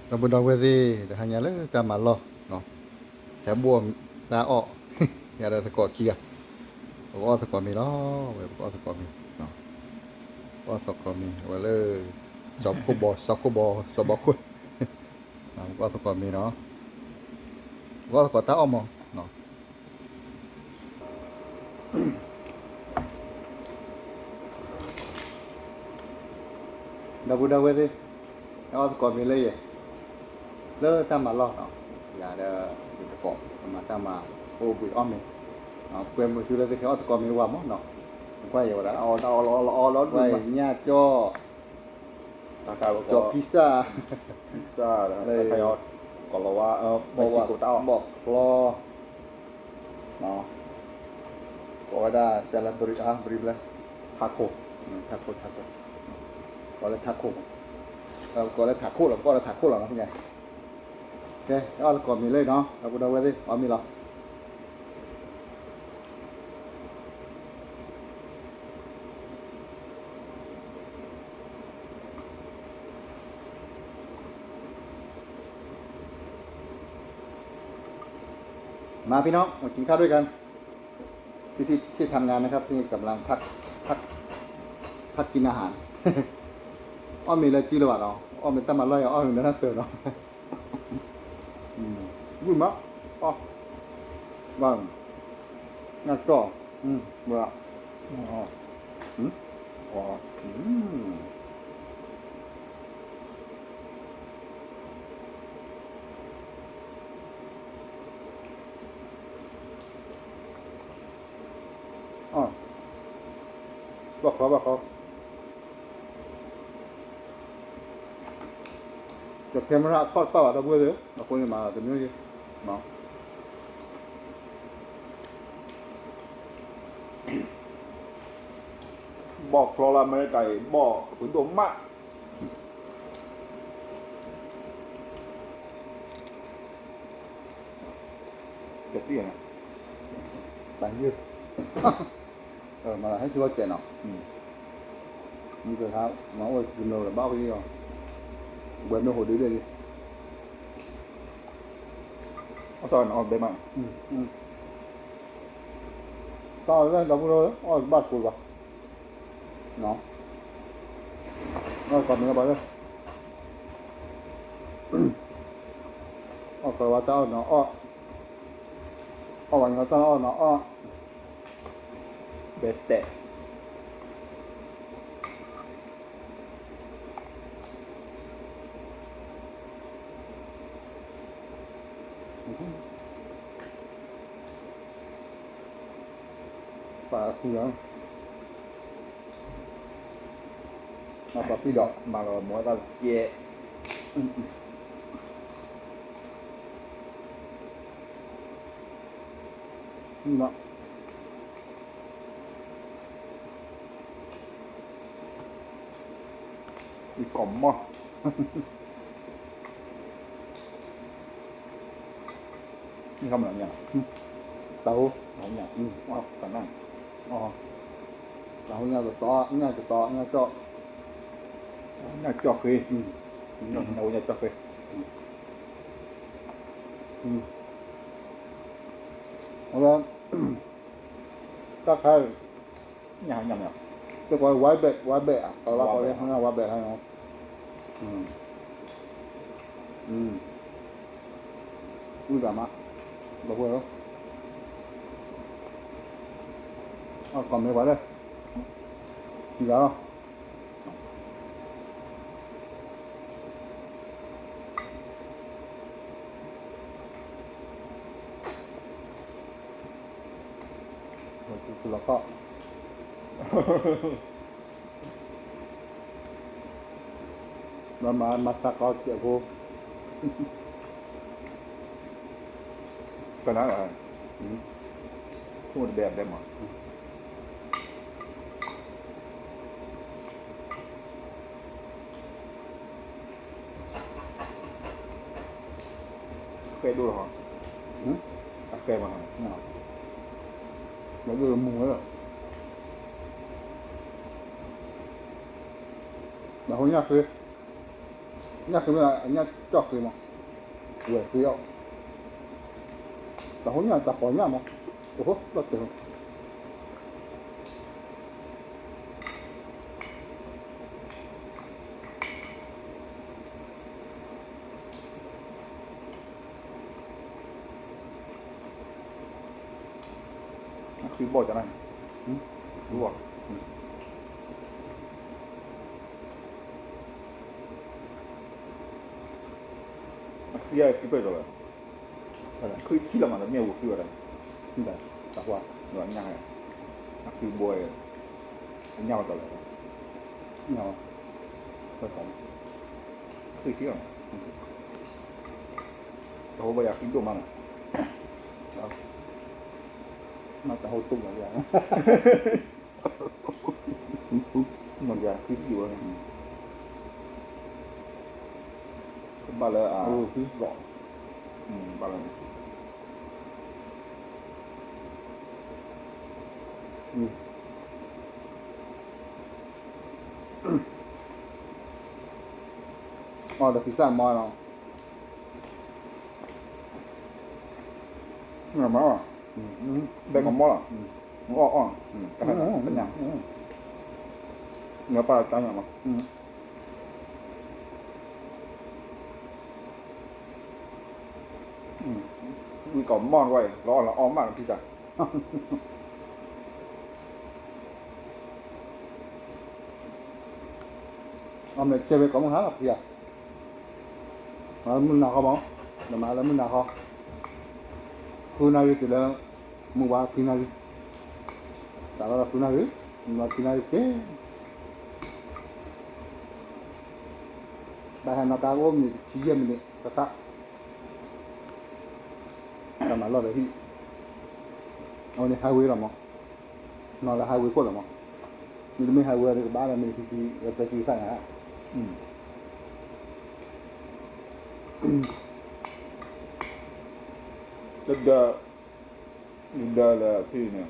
ဒီပုၢ်ဒီဝဲၢ်သ့ၣ် တဟါညါလၢတၢ်မၤလီၢ်, ဟဲဘိၣ်တၢ်အီၣ်, ယၤဒီးသကိးခံဂၤ, ပကအီၣ်သကိးမ့ၤလီၤ, ဝဲပကအီၣ်သကိးမ့ၤ, ပကအီၣ်သကိးမ့ၤ ဝဲလၢ စီၤခိၣ်ဘီ စီၤခိၣ်ဘီ စီၤဘီခိၣ်, ပကအီၣ်သကိးမ့ၤနီၤ, ပကအီၣ်သကိးတၢ်အီၣ်မး ဒီပုၢ်ဒီဝဲၢ်သ့ၣ်, ဟဲအီၣ်သကိးမ့ၤလၢယဲ, လၢတၢ်မၤလီၢ်နီၤ, ယၤဒီးယသကိး ပမၤတၢ်မၤ အိၣ်ဘှံးအီၣ်မ့ၤ, ကွဲမုာ်သုလၢသုကဟဲအီၣ်သကိးမ့ၤဝဲမးနီၤ, ကွၢ်ယဲဝဲဒၣ် အီၣ်တၢ်အီၣ်လီၤအီၣ်လီၤအီၣ်လီၤ ကွၢ်ညၣ်ကၠီၣ် ကၠီၣ် pizza, pizza, ကီၤလၤဝါ, ဘီၣ်ချီ, ကိးဝဲဒၣ် ကလၢဘရံး ဘရံးဖျဲၣ်, taco, taco, taco, ကိးလၢ taco, ကိးလၢ taco လီၤ, ကိးလၢ taco လီၤနီၤ, ကဲ အီၣ်သကိးမ့ၤလၢနီၤ ဒီပုၢ်ဒီဝဲၢ်သ့ၣ် အီၣ်မ့ၤလီၤ. มาพี่น้อง มากินข้าวด้วยกัน ที่ที่ที่ทำงานนะครับ นี่กำลังพักพักพักกินอาหาร အီၣ်မ့ၤလၢစုလၢၤဘၣ်နီၤ အီၣ်မ့ၤတၢ်မၤလီၢ်ယၤ အီၣ်မ့ၤလၢတၢ်တၢၤနီၤ ဝံၣ်မး အီၣ် ဘၣ် ညၣ်ကၠီၣ် ဝဲ အီၣ် အီၣ် ဘၣ်ဃီဘၣ်ဃီ က camera အခီၣ်တပာ်ဘၣ်ဒီပုၢ်ဝဲၢ်သ့ၣ် အဃိန့ၣ်မၤတမံၤ ဘီၣ်ချီလၢအမဲရကၤအံၤ ဘီၣ်အပှ့ၤဒိၣ်မး ကတံၢ်န့ၣ် ပှၤယုၢ် မၤလၢဟဲဆူအီၣ်စဲးနီၤ မ့ၢ်ကဟါ မၤအိၣ်ကမျၢၢ်လၢဘၣ်အီၣ်က့ၤအီၤ ဝဲမ့ၢ်ဟိးဒုးဒဲးလံ အီၣ်စၢ်နီၤ အီၣ်ဘဲမး တၢ်အီၣ်လၢဒီပုၢ်ဒီဝဲၢ် အီၣ်ဘၣ်ကိးဘၣ် အီၣ်ကီၢ်မ့ၢ်လၢပှၤလၢ အီၣ်ကီၢ်ဝဲတၢ်အီၣ်နီၤ အီၣ် အီၣ်ဝဲညီတၢ်အီၣ်နီၤ အီၣ် ဘဲတဲာ် ပာ်ဃုာ်လီၤ ပာ်ပံၣ်ဒီး မၤလီၤမၤတၢ်ကဲ အံၤမး အံၤကီၢ်မီၢ် အံၤဟီမးလီၤညၣ် တၢ်ဟူ တၢ်ဟူညၣ် တၢ်နၢ် တၢ်ဟူညၣ်တတီၤ ညၣ်တတီၤ ညၣ်ကၠီၣ် ညၣ်ကၠီၣ်ဃ့ ညၣ်ဟူညၣ်ကၠီၣ်ဃ့ အဝဲ တၢ်ခါ ညၣ်ဟူညၣ်မ့ၢ် တကိး white bread white bread ဝါဘဲး ဝါဘဲး ဝါဘဲး ဝံၣ်ဘၣ်မး ဘၣ်ဝဲလီၤ အီၣ်ကီၢ်မ့ၢ်ပှၤလၢ ယၤလီၤ လီၤခီၣ် မၤမၤမၤသးကီးစဲးဖိ ကနၣ်လီၤ အိၣ်တဘဲဘဲမး အဃဲဒိၣ်လီၤ အဃဲမး မ့ၢ်ဒိၣ်မူဝဲလီၤ ဘၣ်ဟိညၣ်ဃ့ ညၣ်ဃ့မ့ၢ်အညၣ်ကၠီၣ်ဃ့မး, ဝဲၤဃ့အီၤ, တၢ်ဟိညၣ်တၢ်ဃီညၣ်မး, တဟိလီၤတဲာ် အဃံဘီၣ်ကနၣ်, ဃံဘီၣ်, အဃံအဃံပၢၢ်ဒီးလီၤ, ဃံထံၣ်လီၤမး တမ့ၢ်အဝဲဃံဝဲဒၣ်, တၢ်ကွၢ်, ညၣ်, အဃံဘီၣ်, ညၣ်ဝဲတီၤလီၤ, ညၣ်, ဃံထံၣ်လီၤ, တၢ်ဟိဘၣ်ယၤဃံဒိၣ်မးနီၤ, မ့ၢ်တၢ်ဟိတိၢ်မးယၤ, မ့ၢ်ယၤဃံထံၣ်ဝဲ, ဘၣ်လၢအ, ဘၣ်လၢ အီၣ်ဒီးဖံသၣ်မီနီၤ, မီ, ဘဲကမီလီၤ, အီၣ်အီၣ်, နပၢ်တၢ်ညါမး, ဝံၤကီးမီၢ်တဝဲအံၤ လီၤအီၣ်လီၤအီၣ်မးလီၤဖံသၣ်, အီၣ်မ့ၢ်ကဲဝဲကီးမုၢ်ဟါလီၤဖံဧါ, မုၢ်နၤဃီမး, နမၤလၢမုၢ်နၤဃီ, ဃုနၣ်ရံၣ်တုၤလၢ, မုၢ်ဝါဃုနၣ်ရံၣ်, စးထီၣ်လၢဃုနၣ်ရံၣ်, မုၢ်ဝါဃုနၣ်ရံၣ်တက့ၢ်, ဘၣ်ဟဲနီၣ်ကါအိၣ်မံးနံးတဆံယဲၢ်မံးနံးတခါ, တၢ်မၤလီၢ်ဒီးဟံၣ်, အဝဲန့ၣ် highway လီၤမး, နီၢ်လၢ highway ခိၣ်လီၤမး, မ့တမ့ၢ် highway ဒီးကဘၣ်လၢမံးနံးခံဆံ သၢဆံတခါညါ, တဒၢ, ဒၢလၢဖံန့ၣ်,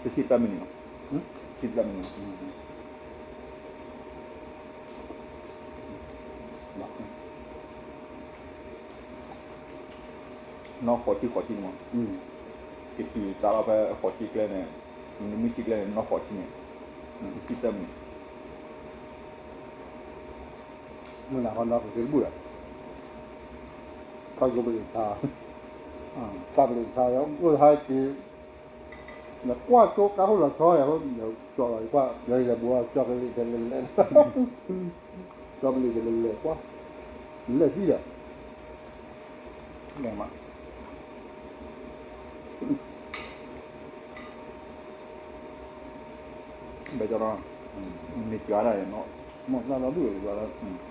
တဆံသၢမံးနံး, တဆံသၢမံးနံး, နီၢ်ဃိးဆံဃိးဆံန့ၣ်မး, ကတုၤစးထီၣ်ဖဲဃိးဆံကျဲန့ၣ်, မ့ၢ်ဆံကျဲန့ၣ် နီၢ်ဃိးဆံန့ၣ်, တဆံသၢမံးနံး, မုၢ်နၤဃီနီၢ်ဃိးဆံတဘူၣ်ဒီး, ခီၣ်ယိပလံၤဆါ, ပလံၤဆါ, အိၣ်ဟါက့ၤ, နကွၢ်ကၠိကါဟိၣ်လီၤဆီယၤ, ယဆီၣ်လီၤယကွၢ်, ယဲယဲဘိကၠီကလံၤတလဲၤလဲၤ, ကၠီကလံၤတလဲၤလဲၤကွၢ်, လဲၤသံဒီး, လဲၤမး ဘဲကီးဒီး, မ့ၢ်ကွၢ်ဒၣ်နီၤ, မ့ၢ်ကွၢ်ဒီးဒူၣ်လီၤ,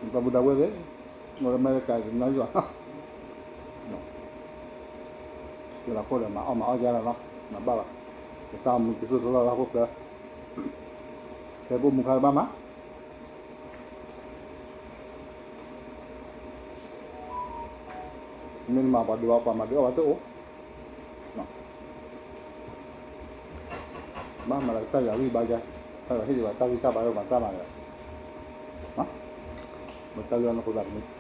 တၢ်ဘူၣ်တၢ်ဝဲသ့ၣ်, အမဲရကၤကညီယွၤ, ကလီၤခိၣ်ဒီးမၤအီၣ်မၤအီၣ်ယါလီၤလီၤ, မၤဘၣ်လီၤ, ကတၢ်မူကစိၣ်တလီၢ်လၢဟီၣ်ခိၣ်ချၢ, ဖဲပအိၣ်မူခါတဘၣ်မး မ့ၢ်နမၤပှၤဒုးအီၣ် ပှၤမၤဒုးအီၣ်ဝဲတအိၣ်, ဘၣ်မၤလၢကစၢ်ယွၤဂံၢ်ဘါယါ, ကစၢ်ယွၤဟ့ၣ်ဒံးဘၣ်တၢ်ဂံၢ်တၢ်ဘါလၢပှၤတၢ်မၤဒီး, မ့ၢ်တၢ်လၢအနီၢ်ခိသးတမံၤ,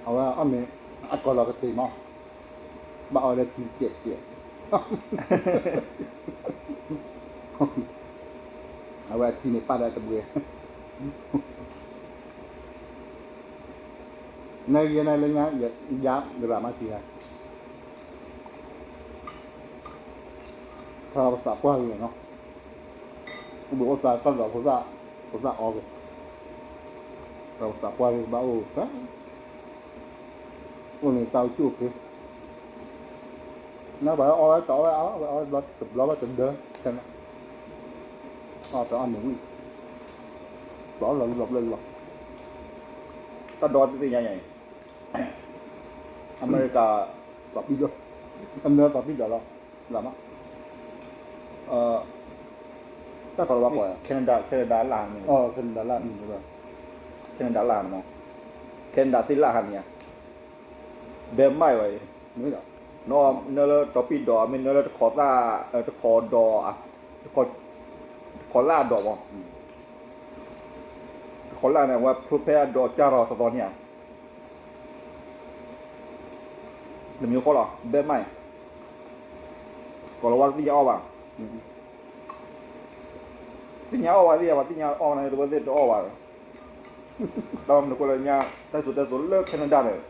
အဝဲအီၣ်မ့ၤ အကီၢ်လီၤကတ့ၤမး, ဘၣ်အီၣ်လၢထံကဲးကဲး, အဝဲအထံန့ၣ်ပာ်လၢအတဘှဲ, နယဲနၤလၢညါ, ယၤရၤမးထံဧါ, ထါပသးပှၢ်ဂ့ၤနီၤ, အိၣ်ဘှံးအိၣ်သါတၢ်လီၤဖိသၣ်, ဖိသၣ်အီဂ့ၤ, ထါပသးပှၢ်ဂ့ၤကဘၣ်အိၣ်သါ အိၣ်န့ၣ်တၢ်အိၣ်ဆူၣ်အိၣ်ချ့, နဘၣ်အီၣ်ဝဲတအီၣ်ဝဲအါ, ဝဲအီၣ်တဘျီဘၣ်တဒၢ, အီၣ်တအီၣ်မ့ၢ်ဝံၣ်, ဘျီလီၤလီၤဘျီလီၤ, တၢ်ဒီသ့ၣ်ညါညါအံၤ, အမဲရကၤ, သးပံၢ်ဒီး, အမဲရကၤသးပံၢ်ဒီးလီၤ, လၢမး အ တၢ်ကီလၢဘၣ်ကီ Canada Canada လၢ်န့ၣ် Canada လၢ်န့ၣ်မး Canada သ့ၣ်လၢ်ဟါန့ၣ်ဧါ ဘဲမၢ်ဝဲအံၤ နအီၣ်နၢလၢတီပံၣ်ဒီး မ့ၢ်နၢလၢတခီသၣ် တခီဒီး တခီလၢ်အဒိးမး တခီလၢ်န့ၣ် အဝဲဖျိဖဲအဒိးကၢ်ထီၣ်သီသီန့ၣ်ဧါ တမံၤဃီလီၤ ဘဲမၢ် ကီလၢဝါတသ့ၣ်ညါအီၣ်ဘၣ် သ့ၣ်ညါအီၣ်ဘၣ်သ့ၣ်ညါ ပှၤသ့ၣ်ညါအီၣ်န့ၣ် တဝဲသ့ၣ်တအီၣ်ဘၣ် တၢ်မနုၤဃိလၢညါ တၢ်စံၣ်စိၤတဲစိၤလၢ Canada န့ၣ်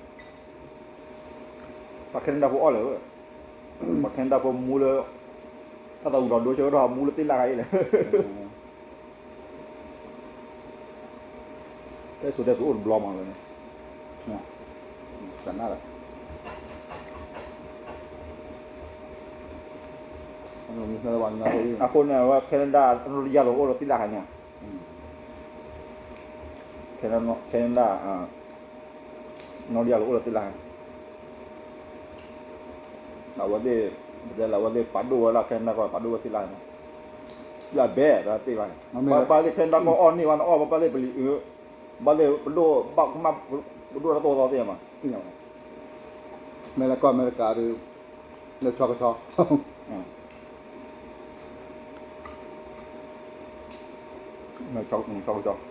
ပှၤ Canada ဖိအီၣ်လဲၣ်, ပှၤ Canada ဖိမူလၢ တၢ်သးဝံၤထီၣ်ဒိဆၢကတီၢ်မူလၢသ့ၣ်လၢ်ခါအံၤလဲၣ်, တဲစိၤတဲစိၤအိၣ်တဘျီမးလၢန့ၣ်, တၢ်နၢ်လၢ အဃိန့ၣ် အဝဲ Canada နီၢ်တယၢ်လီၤအိၣ်လၢသ့ၣ်လၢ်ခါညါ Canada နီၢ်တယၢ်လီၤအိၣ်လၢသ့ၣ်လၢ်ခါ, အဝဲသ့ၣ် ပတဲလၢအဝဲသ့ၣ်ပာ်ဒိၣ်ဝဲလၢ Canada ကီၢ် ပာ်ဒိၣ်ဝဲသ့ၣ်လၢ်ခါညါ, လၢအဘဲ ဒီးသ့ၣ်လၢ်ခါ, ဘၣ်သ့ၣ် Canada ကီၢ်အီၣ်န့ၢ်ဝဲနအီၣ် ဘၣ်သ့ၣ်ပလံၤ ဘၣ်သ့ၣ်ပဒိၣ် ဘၣ်ကမၣ် ပဒိၣ်တၢ်သိၣ်သီသ့ၣ်မး, မ့ၢ်လၢကီၢ်အမဲရကၤဒီး လၢဆီကဆီ ဆီကဆီ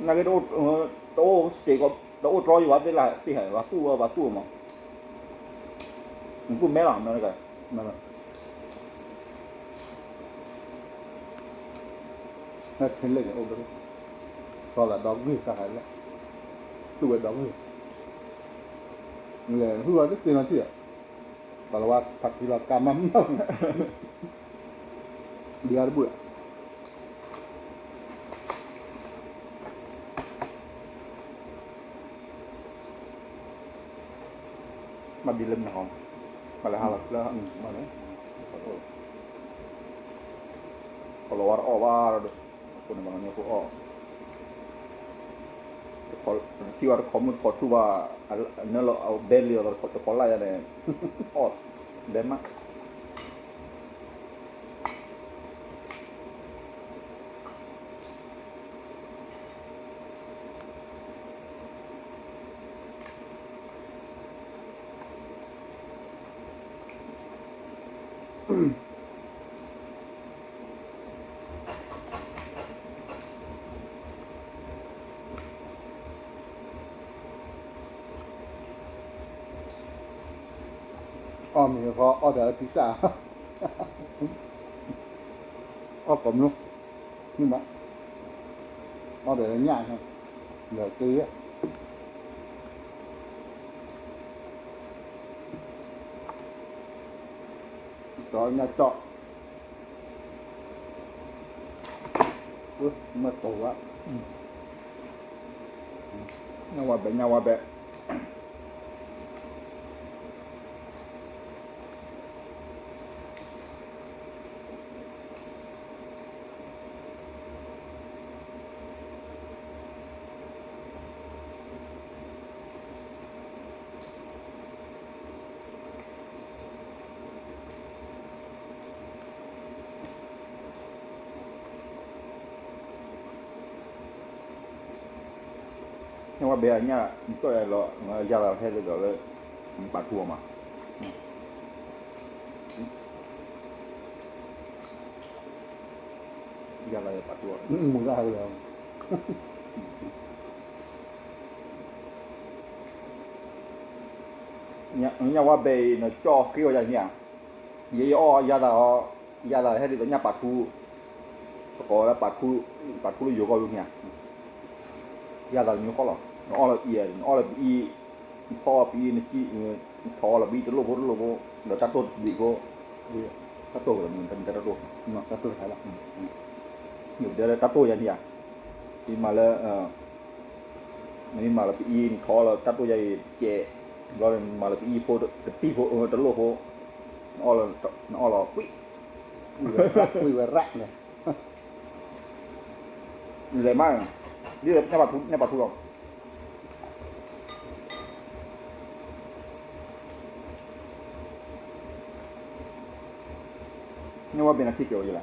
နာ်က့ တအိၣ် state တအိၣ်တြီယံၤဘၣ်သ့ၣ်လၢ်သ့ၣ်ဟဲ ပှၤသူၣ်ဝဲပှၤသူၣ်မး, နသူၣ်မဲလီၤ အမဲရကၤ, တၢ်ထံလၢန့ၣ်အိၣ်ဒီး သီသးဒီဂုၢ်တၢ်ဟဲလၢ သူၣ်ဝဲဒီဂုၢ်, လဲၤဟူဝဲသ့ၣ်သ့ၣ်နီၤထံၣ်, ပှၤလၢဝဲဖးကံလီၤကါမးမး, ဒုးအါတဘူၣ် ဘၣ်ဒ်လၢမနုၤဟီ, ဘၣ်လၢဟါလီၤလၢ, ဘၣ်လၢ, ကီလီၤဝါတအီၣ်ဘၣ်ဒီး, အဃိန့ၣ် ပှၤကညီဖိအီၣ်, ထံၣ်ဘၣ်တခီမုၣ်တခီထူၣ်ဘၣ်, နၢလီၤအဘဲလံၤအီၤတခီလၢ်ယါန့ၣ်, အီၣ်, ဘဲမး အီၣ်မ့ၤဃီအီၣ်ဒီးလၢ pizza, အီၣ်ကိးမနုၤ, မ့ၢ်ဘၣ်, အီၣ်ဒီးလၢညၣ်, ဒီးတ့, ဒီးညၣ်ကၠီၣ် မ့ၢ်တိၤဝဲ, ညၣ်ဝါဘဲ ညၣ်ဝါဘဲ ညၣ်ဝါဘဲအညၣ် နကၠီၣ်ယၤလီၤ ယၤလီၤဟဲလၢဒီးလၢ ပာ်ထူအီၤမး ယၤလီၤပာ်ထူအီၤ မူၤတၢ်ဟဲလီၤ ညၣ်ဝါဘဲအံၤ နကၠီၣ်ဃ့အီၤယၤန့ၣ်ဧါ, ယဲယအီၣ်ယၤသးအီၤ, ယၤသးဟဲဒ်သိးညၣ်ပာ်ထူ, ပကိးဝဲဒၣ်ပာ်ထူ, ပာ်ထူလၢယိၤကီၢ်ယိၤန့ၣ်ဧါ, ယၤသးတမံၤဃီလီၤ, နအီၣ်လၢပအံၤ, နအီၣ်လၢပအံၤ, နထီၣ်အီၤပအံၤ, နထီၣ်အီၤလီၤပအံၤတလိၣ်ဖိတလိၣ်ဖိ, ဒီးတၢ်တိၢ်တဘ့ၣ်ဖိ, တၢ်တိၢ်ကလီၤမုၢ်တၢ်တိၢ်, တၢ်တိၢ်တခါလီၤ, ယတဲလၢတၢ်တိၢ်ယၤန့ၣ်ဧါ, ယမၤလၢ နမ့ၢ်မၤလၢပအံၤ နထီၣ်လီၤတၢ်တိၢ်ယၤအံၤတကဲး, ဘျီန့ၣ် နမၤလၢပအံၤဖိ တပံၢ်ဖိ တလိၣ်ဖိ, နအီၣ်လီၤကွံာ်, ကွံာ်ဝဲရၣ်န့ၣ်, လဲၤမး, ဒ်ညၣ်ပာ်ထူလီၤ, န့ၢ်ဝဲဘ့ၣ်နီၤ ထံကဲးဝဲယလၢ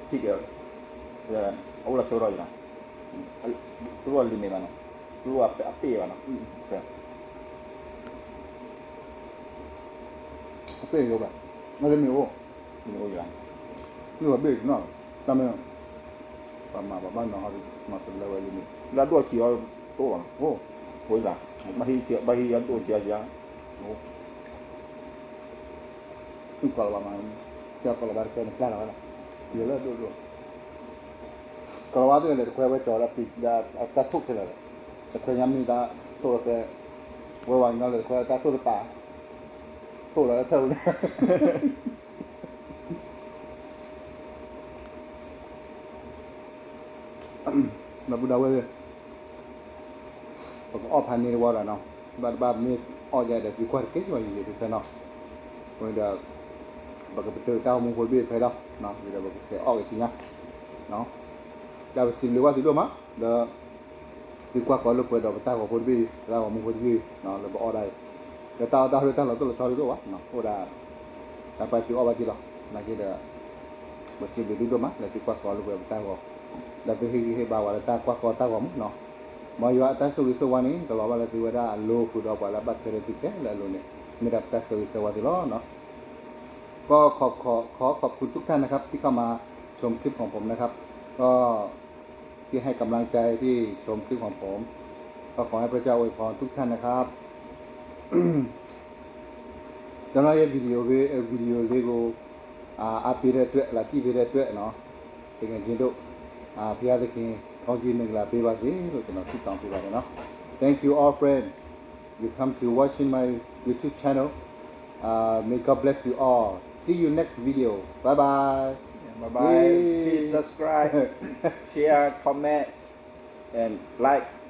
ထံကဲး အအိၣ်လီၤဆိထီၣ်ယလၢ တလိၣ်လံာ်မ့ၢ်ဘၣ်နီၤ တလိၣ်အပ့ၢ်ဘၣ်နီၤ အပ့ၢ်ယိဘၣ် လံာ်မ့ၢ်အိၣ် လံာ်မ့ၢ်အိၣ်ယလၢ မ့ၢ်ဝဲဘ့ၣ်နီၤ တၢ်မ့ၢ် ပှၤမၤပှၤဘၣ်နီၤဟီဒ် မၤတလၢဝဲလံာ်မ့ၢ် လၢအဒိၣ်အဆံးအီၤတအိၣ်ဘၣ်နီၤ အိၣ် အိၣ်ယလၢ ဘၣ်ဟံးအဒိၣ်အဆံးအီၤယလၢ ကီၢ်လီၤဝါမး ကီၢ်လီၤဝါတကဲန့ၣ် ပျၢ်လီၤဝဲလီၤ ယလၢဒိၣ်ဒိၣ် ကီၢ်လီၤဝါသ့ၣ်လဲၤတခွဲဝဲကၠီၤဒီးပံၤဒီးတၢ်ထိၣ်ခဲလၢာ်ဒီး တခွဲညါမ့ၢ်တၢ်ထိၣ်လီၤသဲ ဝဲဝဲညီလဲၤတခွဲတၢ်ထိၣ်တပာ် ထိၣ်လီၤလၢထၢၣ်ပူၤန့ၣ် ဒီပုၢ်ဒီဝဲၢ် ပကအီၣ်ဖးန့ၢ်တဝီဒီးနီၤ ဘၣ်တဘၣ်မ့ၢ်အီၣ်ယၤဒီးသံကွၢ်တက့ၢ်ဝဲယံာ်ယံာ်တခါနီၤ အဃိန့ၣ်ဒီး ပကပတုာ်တၢ်ဂီၤမူဖိတဘ့ၣ်ဖဲလီၤ ဒီးပကစဲးအီၣ်က့ၤဆူညါ ဒီးပစံးဘျုးဘၣ်သုဒိၣ်မး ဒီး သုကွၢ်ကီၤလိာ်ကွဲဒီးပတၢ်ဂီၤဖိတဘ့ၣ် ပတၢ်ဂီၤမူဖိတဘ့ၣ် လၢပအီၣ်ဒၣ်အံၤ လၢတၢ်အီၣ်တၢ်ဟိတၢ်လီၤတိၢ်လီၤဆီတဒိၣ်ဘၣ် အိၣ်ဒၣ် တၢ်ပာ်သုအီၣ်ဘၣ်က့ၤလီၤ နာ်က့ဒီး ပစံးဘျုးသုဒိၣ်မး လၢသုကွၢ်ကီၤလိာ်ကွဲပတၢ်ဂီၤ ဒီးသုဟ့ၣ်ဂံၢ်ဟ့ၣ်ဘါဝဲလၢတၢ်ကွၢ်ကီၤတၢ်ဂီၤမူနီၤ မ်ယွၤအတၢ်ဆိၣ်ဂ့ၤဆိၣ်ဝါန့ၣ် ကလီၤဘၣ်လၢသုဝဲဒၣ်အလိၤဃုာ်ဒီးပှၤလၢအဘၣ်ထွဲဒီးသုခဲလၢာ်အလိၤန့ၣ် မ့ၢ်ဒၣ်ပတၢ်ဆိၣ်ဂ့ၤဆိၣ်ဝါသုလီၤ ก็ขอขอขอขอบคุณทุกท่านนะครับที่เข้ามาชมคลิปของผมนะครับ ก็ที่ให้กำลังใจที่ชมคลิปของผม ก็ขอให้พระเจ้าอวยพรทุกท่านนะครับ ကျွန်တော်ရဲ့ဗီဒီယိုလေးကို အာ အားပေးတဲ့အတွက် လာကြည့်ပေးတဲ့အတွက်နော် တကယ်ချင်းတို့ အာ ဘုရားသခင်ကောင်းကြီးမင်္ဂလာပေးပါစေလို့ကျွန်တော်ဆုတောင်းပေးပါတယ်နော် Thank you all friend you come to watching my YouTube channel uh, may God bless you all see you next video bye bye Yeah, bye bye. Yay. Please subscribe, share, comment, and like.